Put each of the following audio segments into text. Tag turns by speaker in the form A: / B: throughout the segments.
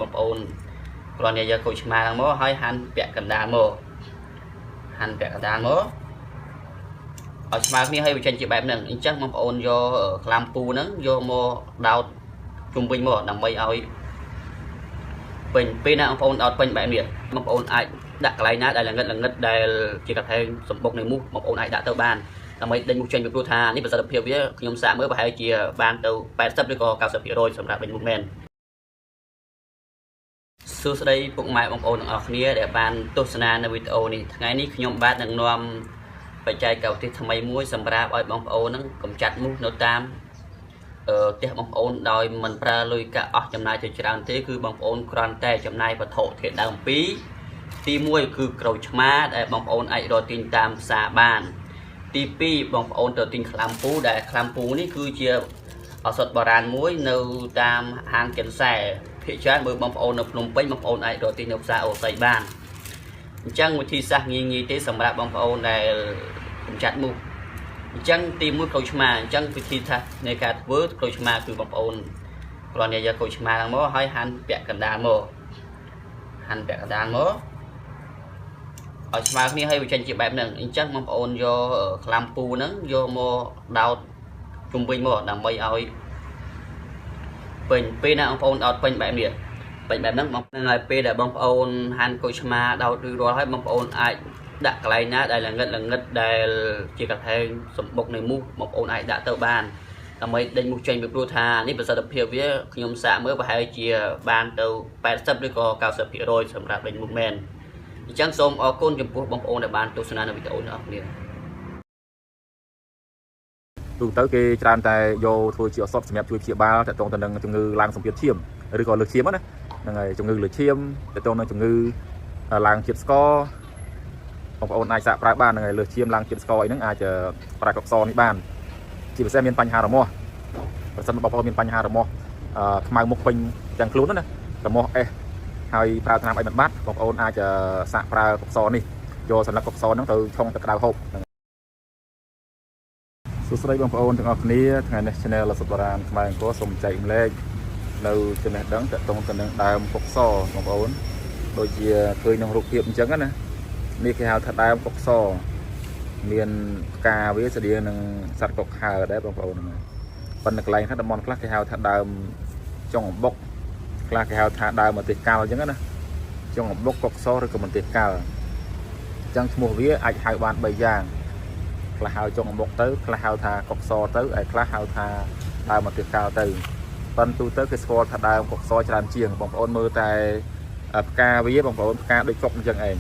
A: បងប្អូនគ្រាន់តែយកក្រូចឆ្មាហ្នឹងមកហើយហាន់ពាក់កណ្ដាលមកហាន់ពាក់កណ្ដាលមកឲ្យស្មើគ្នាហើយវាចេញជាបែបហ្នឹងអញ្ចឹងបងប្អូនយកក្លាំពូហ្នឹងយកមកដោតជុំវិញមកដើម្បីឲ្យពេញពេលណាបងប្អូនដោតពេញបែបនេះបងប្អូនអាចដាក់កន្លែងណាដែលល្ងិតល្ងិតដែលជាកថែងសម្បុកនៃមូសបងប្អូនអាចដាក់ទៅបានដើម្បីដេញមូសចេញពីព្រោះថានេះប្រសិទ្ធភាពវាខ្ញុំសាកមើលប្រហែលជាបានទៅ80ឬក៏90%សម្រាប់ដេញមូសមែនសួស្តីពុកម៉ែបងប្អូនទាំងអស់គ្នាដែលបានទស្សនានៅវីដេអូនេះថ្ងៃនេះខ្ញុំបាទនឹងនាំបច្ចេកទេសថ្មីមួយសម្រាប់ឲ្យបងប្អូននឹងកម្ចាត់មូសនៅតាមផ្ទះបងប្អូនដោយមិនប្រើលុយកាក់អស់ចំណាយទៅច្រើនទេគឺបងប្អូនគ្រាន់តែចំណាយវត្ថុធាតុដើមពីរទី1គឺក្រូចឆ្មាដែលបងប្អូនអាចរកទិញតាមផ្សារបានទី2បងប្អូនទៅទិញក្លាំពូដែលក្លាំពូនេះគឺជាឱសថបុរាណមួយនៅតាមហាងចិនសែភាគច្រើនបើបងប្អូននៅភ្នំពេញបងប្អូនអាចរកទិញនៅផ្សារអូស័យបានអញ្ចឹងវិធីសាស្ត្រងាយងាយទេសម្រាប់បងប្អូនដែលកម្ចាត់មូសអញ្ចឹងទី1ក្រូចឆ្មាអញ្ចឹងវិធីសាស្ត្រនៃការធ្វើក្រូចឆ្មាគឺបងប្អូនគ្រាន់តែយកក្រូចឆ្មាហ្នឹងមកហើយហាន់ពាក់កណ្ដាលមកហាន់ពាក់កណ្ដាលមកឲ្យស្មើគ្នាហើយវាចេញជាបែបហ្នឹងអញ្ចឹងបងប្អូនយកក្លាំពូហ្នឹងយកមកដោតជុំវិញមកដើម្បីឲ្យពេញពេលណាបងប្អូនដោតពេញបែបនេះពេញបែបហ្នឹងបងហ្នឹងហើយពេលដែលបងប្អូនហាន់ក្រូចឆ្មាដោតរួចរាល់ហើយបងប្អូនអាចដាក់កន្លែងណាដែលល្ងិតល្ងិតដែលជាកថែងសម្បុកនៃមូសបងប្អូនអាចដាក់ទៅបានដើម្បីដេញមូសចេញពីព្រោះថានេះប្រសិទ្ធភាពវាខ្ញុំសាកមើលប្រហែលជាបានទៅ80ឬក៏90%សម្រាប់ដេញមូសមែនអញ្ចឹងសូមអរគុណចំពោះបងប្អូនដែលបានទស្សនានៅវីដេអូនេះអរគុណ
B: ទូទៅគេច្រើនតែយកធ្វើជាឱសថសម្រាប់ជួយព្យាបាលតកតងទៅនឹងជំងឺឡើងសម្ពាធឈាមឬក៏លើសឈាមណាហ្នឹងហើយជំងឺលើសឈាមតកតងនឹងជំងឺឡើងជាតិស្ករបងប្អូនអាចសាកប្រើបានហ្នឹងហើយលើសឈាមឡើងជាតិស្ករអីហ្នឹងអាចប្រើកុកសនេះបានជាពិសេសមានបញ្ហារមាស់ប្រសិនបងប្អូនមានបញ្ហារមាស់ខ្មៅមុខពេញទាំងខ្លួនណារមាស់អេសហើយប្រើថ្នាំអីមិនបាត់បងប្អូនអាចសាកប្រើកុកសនេះយកសន្លឹកកុកសហ្នឹងទៅឆុងទឹកក្តៅហូបហ្នឹង សួស្តីបងប្អូនទាំងអស់គ្នាថ្ងៃនេះ Channel លសុបរានខ្មែរអង្គរសូមចែករំលែកនៅចំណេះដឹងតកតងទៅនឹងដើមកុកសបងប្អូនដូចជាឃើញក្នុងរូបភាពអញ្ចឹងណានេះគេហៅថាដើមកុកសមានផ្កាវាស្តៀងនឹងសត្វកុកហើដែរបងប្អូនហ្នឹងប៉ុន្តែកន្លែងខ្លះតំបន់ខ្លះគេហៅថាដើមចុងអំបុកខ្លះគេហៅថាដើមម្ទេសកាល់អញ្ចឹងណាចុងអំបុកកុកសឬក៏ម្ទេសកាល់អញ្ចឹងឈ្មោះវាអាចហៅបាន3យ៉ាង ខ្លះហៅចុងអំបុកទៅខ្លះហៅថាកុកសទៅឯខ្លះហៅថាដើមម្ទេសកាលទៅប៉ុន្តែទូទៅគេស្គាល់ថាដើមកុកសច្រើនជាងបងប្អូនមើលតែផ្កាវាបងប្អូនផ្កាដូចកុកអញ្ចឹងឯង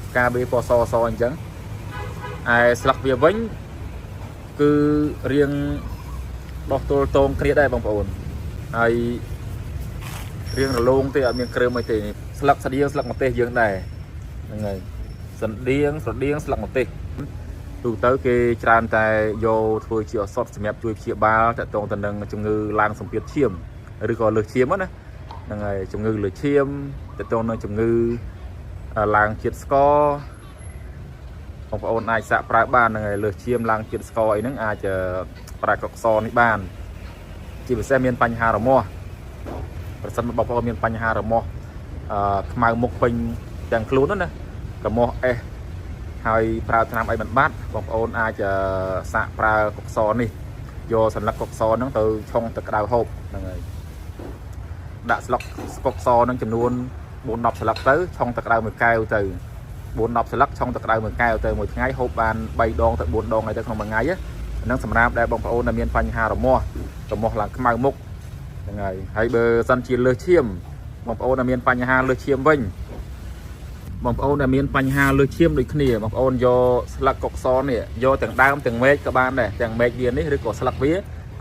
B: ផ្កាវាពណ៌សសអញ្ចឹងឯស្លឹកវាវិញគឺរៀងដោះទល់តងគ្នាដែរបងប្អូនហើយរៀងរលោងទេអត់មានគ្រើមអីទេស្លឹកស្តៀងស្លឹកម្ទេសយើងដែរហ្នឹងហើយសណ្ដៀងស្រដៀងស្លឹកម្ទេស ទូទៅគេច្រើនតែយកធ្វើជាឱសថសម្រាប់ជួយព្យាបាលតកតងទៅនឹងជំងឺឡើងសម្ពាធឈាមឬក៏លើសឈាមណាហ្នឹងហើយជំងឺលើសឈាមតកតងនឹងជំងឺឡើងជាតិស្ករបងប្អូនអាចសាកប្រើបានហ្នឹងហើយលើសឈាមឡើងជាតិស្ករអីហ្នឹងអាចប្រើកុកសនេះបានជាពិសេសមានបញ្ហារមាស់ប្រសិនបងប្អូនមានបញ្ហារមាស់ខ្មៅមុខពេញទាំងខ្លួនណារមាស់អេស ហើយប្រើថ្នាំអីមិនបាត់បងប្អូនអាចសាកប្រើកុកសនេះយកសន្លឹកកុកសហ្នឹងទៅឆុងទឹកក្តៅហូបហ្នឹងហើយដាក់ស្លឹកកុកសហ្នឹងចំនួន4 10ស្លឹកទៅឆុងទឹកក្តៅមួយកែវទៅ4 10ស្លឹកឆុងទឹកក្តៅមួយកែវទៅមួយថ្ងៃហូបបាន3ដងទៅ4ដងអីទៅក្នុងមួយថ្ងៃហ្នឹងសម្រាប់ដែលបងប្អូនដែលមានបញ្ហារមាស់រមាស់ឡើងខ្មៅមុខហ្នឹងហើយហើយបើសិនជាលើសឈាមបងប្អូនដែលមានបញ្ហាលើសឈាមវិញ បងប្អូនដែលមានបញ្ហាលើសឈាមដូចគ្នាបងប្អូនយកស្លឹកកុកសនេះយកទាំងដើមទាំងមែកក៏បានដែរទាំងមែកវានេះឬក៏ស្លឹកវា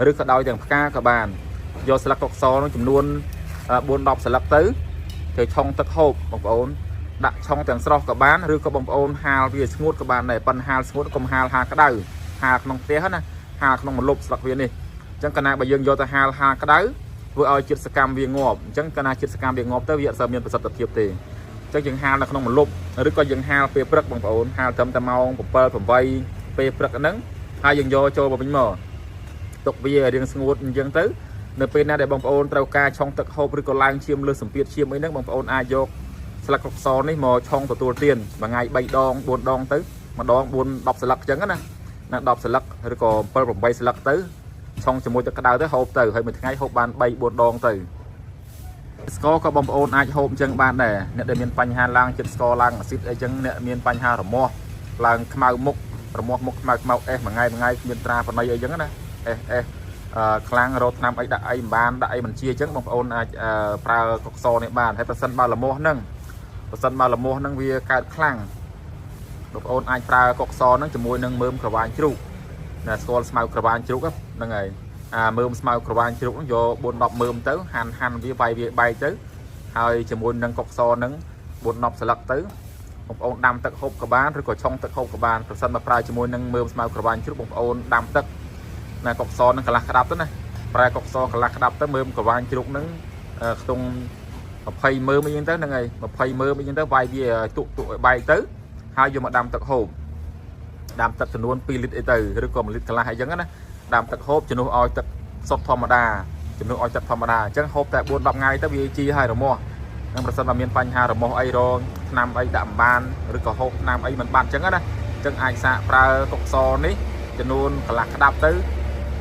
B: ឬក៏ដោយទាំងផ្កាក៏បានយកស្លឹកកុកសនោះចំនួន4 10ស្លឹកទៅទៅឆុងទឹកហូបបងប្អូនដាក់ឆុងទាំងស្រស់ក៏បានឬក៏បងប្អូនហាលវាស្ងួតក៏បានដែរប៉ុន្តែហាលស្ងួតកុំហាលហាលក្តៅហាលក្នុងផ្ទះណាហាលក្នុងម្លប់ស្លឹកវានេះអញ្ចឹងកាលណាបើយើងយកទៅហាលហាលក្តៅធ្វើឲ្យជាតិសកម្មវាងាប់អញ្ចឹងកាលណាជាតិសកម្មវាងាប់ទៅវាអត់សូវមានប្រសិទ្ធភាពទេ អញ្ចឹងយើងហាលនៅក្នុងម្លប់ឬក៏យើងហាលពេលព្រឹកបងប្អូនហាលត្រឹមតែម៉ោង7 8ពេលព្រឹកហ្នឹងហើយយើងយកចូលមកវិញមកទុកវារៀងស្ងួតអញ្ចឹងទៅ នៅពេលណាដែលបងប្អូនត្រូវការឆុងទឹកហូបឬក៏ឡើងឈាមលើសសម្ពាធឈាមអីហ្នឹងបងប្អូនអាចយកស្លឹកកុកសនេះមកឆុងទទួលទានមួយថ្ងៃ3ដង4ដងទៅម្ដង4 10ស្លឹកអញ្ចឹងណាណា10ស្លឹកឬក៏7 8ស្លឹកទៅឆុងជាមួយទឹកក្តៅទៅហូបទៅហើយមួយថ្ងៃហូបបាន3 4ដងទៅស្ករក៏បងប្អូនអាចហូបអញ្ចឹងបានដែរអ្នកដែលមានបញ្ហាឡើងជាតិស្ករឡើងអាស៊ីតអីចឹងអ្នកមានបញ្ហារមាស់ឡើងខ្មៅមុខរមាស់មុខខ្មៅខ្មៅអេសមួយថ្ងៃមួយថ្ងៃគ្មានត្រាបណីអីចឹងណាអេសអេសអឺខ្លាំងរកថ្នាំអីដាក់អីមិនបានដាក់អីមិនជាអញ្ចឹងបងប្អូនអាចប្រើកុកសនេះបានហើយប្រសិនបើរមាស់ហ្នឹងប្រសិនបើរមាស់ហ្នឹងវាកើតខ្លាំងបងប្អូនអាចប្រើកុកសហ្នឹងជាមួយនឹងមើមក្រវាញជ្រូកណាស្គាល់ស្មៅក្រវាញជ្រូកហ្នឹងហើយអាមើមស្មៅក្រវាញជ្រូកហ្នឹងយក4 10មើមទៅហាន់ហាន់វាវាយវាបែកទៅហើយជាមួយនឹងកុកសហ្នឹង4 10ស្លឹកទៅបងប្អូនដាំទឹកហូបក៏បានឬក៏ឆុងទឹកហូបក៏បានប្រសិនបើប្រើជាមួយនឹងមើមស្មៅក្រវាញជ្រូកបងប្អូនដាំទឹកណាកុកសហ្នឹងកន្លះក្តាប់ទៅណាប្រើកុកសកន្លះក្តាប់ទៅមើមកក្រវាញជ្រូកហ្នឹងខ្ទង់20មើមអីចឹងទៅហ្នឹងហើយ20មើមអីចឹងទៅវាយវាទុកទុកឲ្យបែកទៅហើយយកមកដាំទឹកហូបដាំទឹកចំនួន2លីត្រអីទៅឬក៏1លីត្រកន្លះអីចឹងណាដាំទឹកហូបជំនួសឲ្យទឹកសុទ្ធធម្មតាជំនួសឲ្យទឹកធម្មតាអញ្ចឹងហូបតែ4 10ថ្ងៃទៅវាជាហើយរមាស់នឹងប្រសិនបើមានបញ្ហារមាស់អីរងថ្នាំអីដាក់មិនបានឬក៏ហូបថ្នាំអីមិនបានអញ្ចឹងណាអញ្ចឹងអាចសាកប្រើកុកសនេះចំនួនកន្លះក្តាប់ទៅ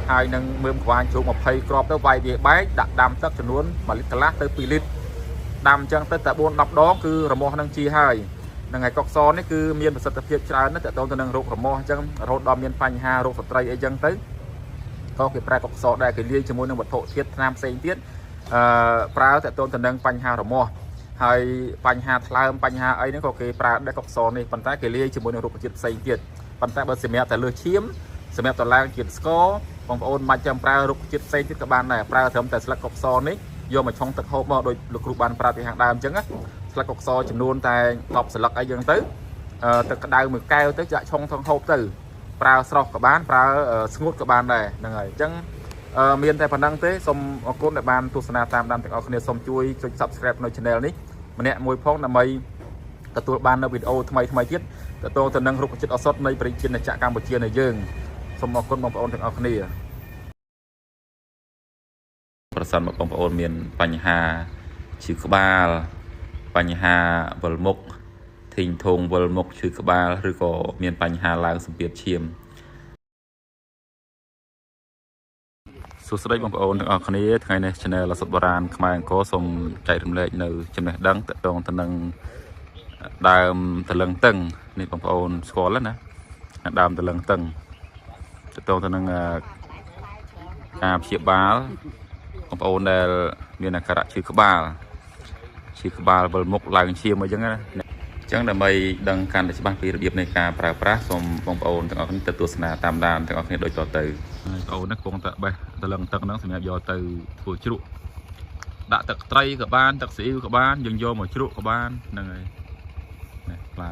B: ហើយនឹងមើមក្វាញជ្រូក20គ្រាប់ទៅវាយវាបែកដាក់ដាំទឹកចំនួន1លីត្រកន្លះទៅ2លីត្រដាំអញ្ចឹងទៅតែ4 10ដងគឺរមាស់នឹងជាហើយហ្នឹងហើយកុកសនេះគឺមានប្រសិទ្ធភាពច្រើនណាស់តទៅទៅនឹងរោគរមាស់អញ្ចឹងរហូតដល់មានបញ្ហារោគស្ត្រីអីចឹងទៅក៏គេប្រើកុកសដែរគេលាយជាមួយនឹងវត្ថុធាតុថ្នាំផ្សេងទៀតអឺប្រើតទៅទៅនឹងបញ្ហារមាស់ហើយបញ្ហាថ្លើមបញ្ហាអីហ្នឹងក៏គេប្រើដែរកុកសនេះប៉ុន្តែគេលាយជាមួយនឹងរុក្ខជាតិផ្សេងទៀតប៉ុន្តែបើសម្រាប់តែលើសឈាមសម្រាប់តឡើងជាតិស្ករបងប្អូនមិនចាំប្រើរុក្ខជាតិផ្សេងទៀតក៏បានដែរប្រើត្រឹមតែស្លឹកកុកសនេះយកមកឆុងទឹកហូបមកដោយលោកគ្រូបានប្រាប់ពីខាងដើមអញ្ចឹងណាស្លឹកកុកសចំនួនតែ10ស្លឹកអីចឹងទៅទឹកក្តៅមួយកែវទៅចាក់ឆុងថងហូបទៅប្រើស្រស់ក៏បានប្រើស្ងួតក៏បានដែរហ្នឹងហើយអញ្ចឹងមានតែប៉ុណ្្នឹងទេសូមអរគុណដែលបានទស្សនាតាមដានទាំងអស់គ្នាសូមជួយចុច Subscribe នៅ Channel នេះម្នាក់មួយផងដើម្បីទទួលបាននៅវីដេអូថ្មីថ្មីទៀតទៅទៅនឹងរុក្ខជាតិឱសថនៃប្រជាណាចក្រកម្ពុជានៃយើងសូមអរគុណបងប្អូនទាំងអស់គ្នាប្រសិនបើបងប្អូនមានបញ្ហាឈឺក្បាលបញ្ហាវិលមុខធីងធងវិលមុខឈឺក្បាលឬក៏មានបញ្ហាឡើងសម្ពាធឈាមសួស្តីបងប្អូនទាំងអស់គ្នាថ្ងៃនេះ Channel អសុតបុរាណខ្មែរអង្គរសូមចែករំលែកនៅចំណេះដឹងទាក់ទងទៅនឹងដើមតលឹងតឹងនេះបងប្អូនស្គាល់ហើយណាដើមតលឹងតឹងទាក់ទងទៅនឹងការព្យាបាលបងប្អូនដែលមានអាការៈឈឺក្បាលឈឺក្បាលវិលមុខឡើងឈាមអីចឹងណាអញ្ចឹងដើម្បីដឹងកាន់តែច្បាស់ពីរបៀបនៃការប្រើប្រាស់សូមបងប្អូនទាំងអស់គ្នាទៅទស្សនាតាមដានទាំងអស់គ្នាដូចតទៅបងប្អូននេះកំពុងតែបេះតលឹងទឹកហ្នឹងសម្រាប់យកទៅធ្វើជ្រក់ដាក់ទឹកត្រីក៏បានទឹកស៊ីអ៊ីវក៏បានយើងយកមកជ្រក់ក៏បានហ្នឹងហើយនេះផ្លែ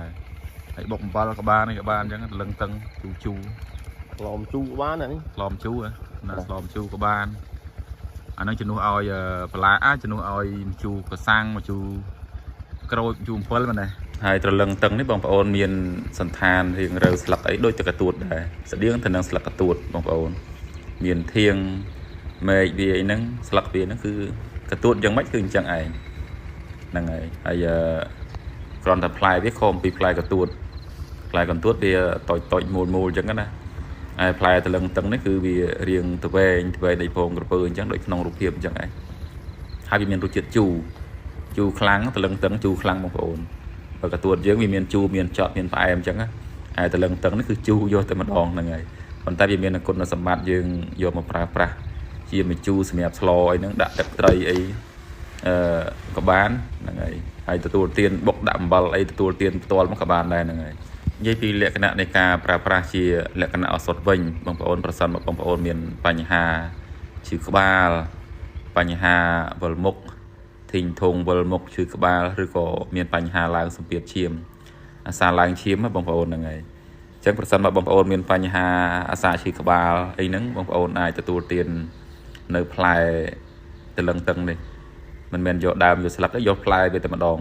B: ហើយបុកអំបិលក៏បាននេះក៏បានអញ្ចឹងតលឹងតឹងជូរជូរ
C: ឡមជូរបានអានេះ
B: ស្លមជូរណាស្លមជូរក៏បានអាហ្នឹងជំនួសឲ្យបន្លែអាចជំនួសឲ្យម្ជូរក្រសាំងម្ជូរក្រូចម្ជូរអំពិលមែនទេហើយត្រលឹងតឹងនេះបងប្អូនមានសន្តានរៀងរើស្លឹកអីដូចទឹកកទួតដែរស្តៀងទៅនឹងស្លឹកកទួតបងប្អូនមានធៀងមែកវាអីហ្នឹងស្លឹកវាហ្នឹងគឺកទួតយ៉ាងម៉េចគឺអញ្ចឹងឯងហ្នឹងហើយហើយគ្រាន់តែផ្លែវាខុសអំពីផ្លែកទួតផ្លែកន្ទួតវាតូចតូចមូលមូលអញ្ចឹងណាហើយផ្លែតលឹងតឹងនេះគឺវារៀងទៅវែងទៅវែងដីពងក្រពើអញ្ចឹងដូចក្នុងរូបភាពអញ្ចឹងឯងហើយវាមានរសជាតិជូរជូរខ្លាំងតលឹងតឹងជូរខ្លាំងបងប្អូនបើកទួតយើងវាមានជូរមានចត់មានផ្អែមអញ្ចឹងណាហើយតលឹងតឹងនេះគឺជូរយកតែម្ដងហ្នឹងហើយប៉ុន្តែវាមានគុណសម្បត្តិយើងយកមកប្រើប្រាស់ជាម្ជូរសម្រាប់ស្លអីហ្នឹងដាក់ទឹកត្រីអីអឺក៏បានហ្នឹងហើយហើយទទួលទានបុកដាក់អំបិលអីទទួលទានផ្ទាល់មកក៏បានដែរហ្នឹងហើយនិយាយពីលក្ខណៈនៃការប្រើប្រាស់ជាលក្ខណៈឱសថវិញបងប្អូនប្រសិនបើបងប្អូនមានបញ្ហាឈឺក្បាលបញ្ហាវិលមុខធីងធងវិលមុខឈឺក្បាលឬក៏មានបញ្ហាឡើងសម្ពាធឈាមអាសាឡើងឈាមបងប្អូនហ្នឹងហើយអញ្ចឹងប្រសិនបើបងប្អូនមានបញ្ហាអាសាឈឺក្បាលអីហ្នឹងបងប្អូនអាចទទួលទាននៅផ្លែតលឹងតឹងនេះមិនមែនយកដើមយកស្លឹកទេយកផ្លែវាតែម្ដង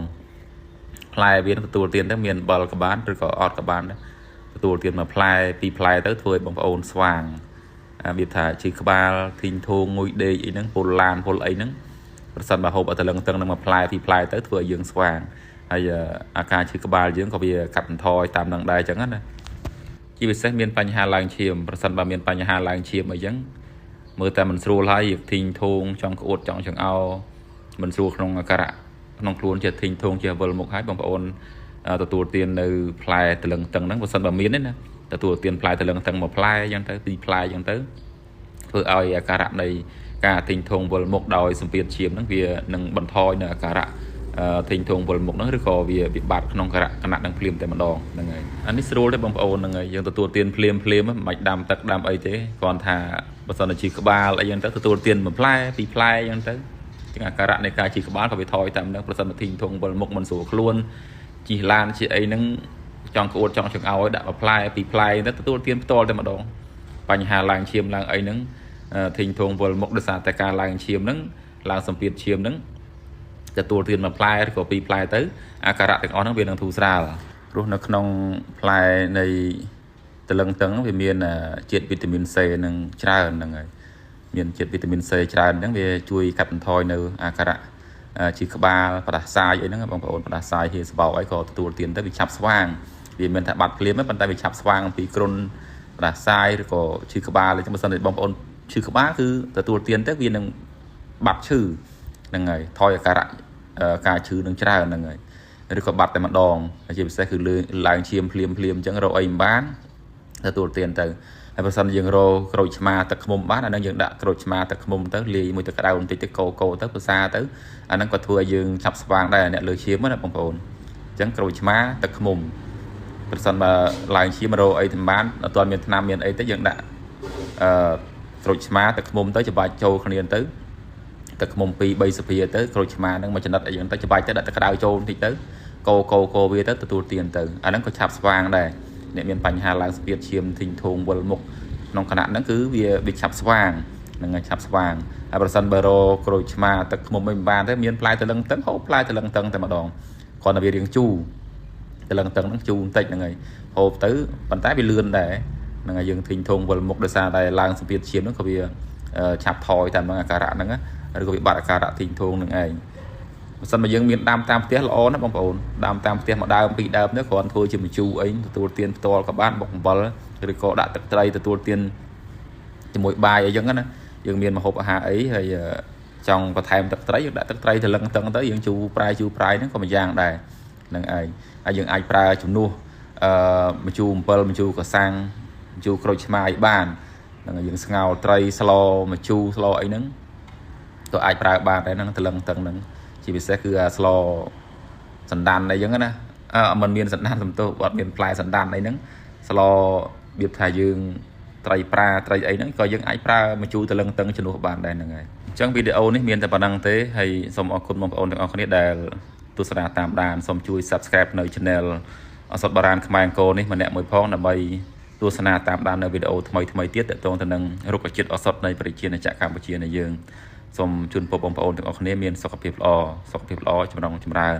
B: ផ្លែវានឹងទទួលទានទៅមានអំបិលក៏បានឬក៏អត់ក៏បានដែរទទួលទានមួយផ្លែពីរផ្លែទៅធ្វើឲ្យបងប្អូនស្វាង របៀបថាឈឺក្បាលធីងធូងងុយដេកអីហ្នឹងពុលឡានពុលអីហ្នឹងប្រសិនបើហូបអត់តលឹងតឹងនឹងមួយផ្លែពីរផ្លែទៅធ្វើឲ្យយើងស្វាងហើយអាការឈឺក្បាលយើងក៏វាកាត់បន្ថយតាមនឹងដែរអញ្ចឹងណាជាពិសេសមានបញ្ហាឡើងឈាមប្រសិនបើមានបញ្ហាឡើងឈាមអីចឹងមើលតែមិនស្រួលហើយធីងធូងចង់ក្អួតចង់ចង្អោមិនស្រួលក្នុងអាការៈក្នុងខ្លួនជាធីងធូងជាវិលមុខហើយបងប្អូនទទួលទាននៅផ្លែតលឹងតឹងហ្នឹងបើសិនបើមានទេណាទទួលទានផ្លែតលឹងតឹងមួយផ្លែអញ្ចឹងទៅពីរផ្លែអញ្ចឹងទៅធ្វើឲ្យអាការៈនៃការធីងធូងវិលមុខដោយសម្ពាធឈាមហ្នឹងវានឹងបន្ថយនៅអាការៈធីងធូងវិលមុខហ្នឹងឬក៏វាវិបត្តិក្នុងករៈគណៈនឹងភ្លាមតែម្ដងហ្នឹងហើយអានេះស្រួលទេបងប្អូនហ្នឹងហើយយើងទទួលទានភ្លាមភ្លាមមិនបាច់ដាំទឹកដាំអីទេគ្រាន់ថាបើសិនជាក្បាលអីចឹងទៅទទួលទានមួយផ្លែពីរផ្លែអញ្ចឹងទៅជាងអាការៈនៃការជីក្បាលក៏វាថយតាមនឹងប្រសិនបើធីងធូងវិលមុខមិនស្រួលខ្លួនជិះឡានជាអីហ្នឹងចង់ក្អួតចង់ចង្អោយដាក់មួយផ្លែពីរផ្លែទៅទទួលទានផ្ទាល់តែម្ដងបញ្ហាឡើងឈាមឡើងអីហ្នឹងធីងធូងវិលមុខដោយសារតែការឡើងឈាមហ្នឹងឡើងសម្ពាធឈាមហ្នឹងទទួលទានមួយផ្លែឬក៏ពីរផ្លែទៅអាការៈទាំងអស់ហ្នឹងវានឹងធូរស្រាលព្រោះនៅក្នុងផ្លែនៃតលឹងតឹងវាមានជាតិវីតាមីន C នឹងច្រើនហ្នឹងហើយមានជាតិវីតាមីន C ច្រើនហ្នឹងវាជួយកាត់បន្ថយនៅអាការៈឈឺក្បាលផ្ដាសាយអីហ្នឹងបងប្អូនផ្ដាសាយហៀសបោកអីក៏ទទួលទានទៅវាឆាប់ស្វាងវាមិនថាបាត់ភ្លាមទេប៉ុន្តែវាឆាប់ស្វាងអំពីគ្រុនផ្ដាសាយឬក៏ឈឺក្បាលអញ្ចឹងបើសិនជាបងប្អូនឈឺក្បាលគឺទទួលទានទៅវានឹងបាត់ឈឺហ្នឹងហើយថយអាការៈការឈឺនឹងច្រើនហ្នឹងហើយឬក៏បាត់តែម្ដងជាពិសេសគឺលើឡើងឈាមភ្លាមភ្លាមអញ្ចឹងរកអីមិនបានទទួលទានទៅហើយបើសិនយើងរកក្រូចឆ្មាទឹកឃ្មុំបានអានឹងយើងដាក់ក្រូចឆ្មាទឹកឃ្មុំទៅលាយមួយទឹកក្តៅបន្តិចទៅកោកោទៅភាសាទៅអានឹងក៏ធ្វើឲ្យយើងឆាប់ស្វាងដែរអ្នកលើឈាមណាបងប្អូនអញ្ចឹងក្រូចឆ្មាទឹកឃ្មុំប្រសិនបើឡើងឈាមរកអីទៅបានអត់ទាន់មានថ្នាំមានអីទៅយើងដាក់ក្រូចឆ្មាទឹកឃ្មុំទៅច្បាច់ចូលគ្នាទៅទឹកឃ្មុំ2 3ស្ភាទៅក្រូចឆ្មាហ្នឹងមួយចំណិតអីចឹងទៅច្បាច់ទៅដាក់ទឹកក្តៅចូលបន្តិចទៅកោកោកោវាទៅទទួលទានទៅអាហ្នឹងក៏ឆាប់ស្វាងដែរអ្នកមានបញ្ហាឡើងស្ពាតឈាមធីងធូងវិលមុខក្នុងគណៈហ្នឹងគឺវាឆាប់ស្វាងហ្នឹងឆាប់ស្វាងហើយប្រសិនបើរក្រូចឆ្មាទឹកឃ្មុំមិនបានទេមានផ្លែតលឹងតឹងហូបផ្លែតលឹងតឹងតែម្ដងគ្រាន់តែវារៀងជូរតលឹងតឹងហ្នឹងជូរបន្តិចហ្នឹងហើយហូបទៅប៉ុន្តែវាលឿនដែរហ្នឹងហើយយើងធីងធូងវិលមុខដោយសារតែឡើងសម្ពាធឈាមហ្នឹងក៏វាឆាប់ថយតាមនឹងអាការៈហ្នឹងឬក៏វាបាត់អាការៈធីងធូងហ្នឹងឯងបើសិនមកយើងមានដាំតាមផ្ទះល្អណាស់បងប្អូនដាំតាមផ្ទះមួយដើមពីរដើមនេះគ្រាន់ធ្វើជាម្ជូរអីទទួលទានផ្ទាល់ក៏បានបុកអំបិលឬក៏ដាក់ទឹកត្រីទទួលទានជាមួយបាយអីចឹងណាយើងមានម្ហូបអាហារអីហើយចង់បន្ថែមទឹកត្រីយើងដាក់ទឹកត្រីទៅលឹងតឹងទៅយើងជូរប្រៃជូរប្រៃហ្នឹងក៏មួយយ៉ាងដែរហ្នឹងឯងហើយយើងអាចប្រើជំនួសម្ជូរអំពិលម្ជូរកសាំងម្ជូរក្រូចឆ្មាអីបានហ្នឹងយើងស្ងោរត្រីស្លម្ជូរស្លអីហ្នឹងក៏អាចប្រើបានដែរហ្នឹងតលឹងតឹងហ្នឹងជាពិសេសគឺអាស្លសណ្ដានអីចឹងណាអឺมันមានសណ្ដានសំទោសអត់មានផ្លែសណ្ដានអីហ្នឹងស្លរបៀបថាយើងត្រីប្រាត្រីអីហ្នឹងក៏យើងអាចប្រើម្ជូរតលឹងតឹងជំនួសបានដែរហ្នឹងហើយអញ្ចឹងវីដេអូនេះមានតែប៉ុណ្្នឹងទេហើយសូមអរគុណបងប្អូនទាំងអស់គ្នាដែលទស្សនាតាមដានសូមជួយ Subscribe នៅ Channel អសត់បារាណខ្មែរអង្គរនេះម្នាក់មួយផងដើម្បីទស្សនាតាមដាននៅវីដេអូថ្មីថ្មីទៀតទាក់ទងទៅនឹងរុក្ខជាតិឱសថនៃប្រជាណាចក្រកម្ពុជានៃយើងសូមជូនពរបងប្អូនទាំងអស់គ្នាមានសុខភាពល្អសុខភាពល្អចម្រុងចម្រើន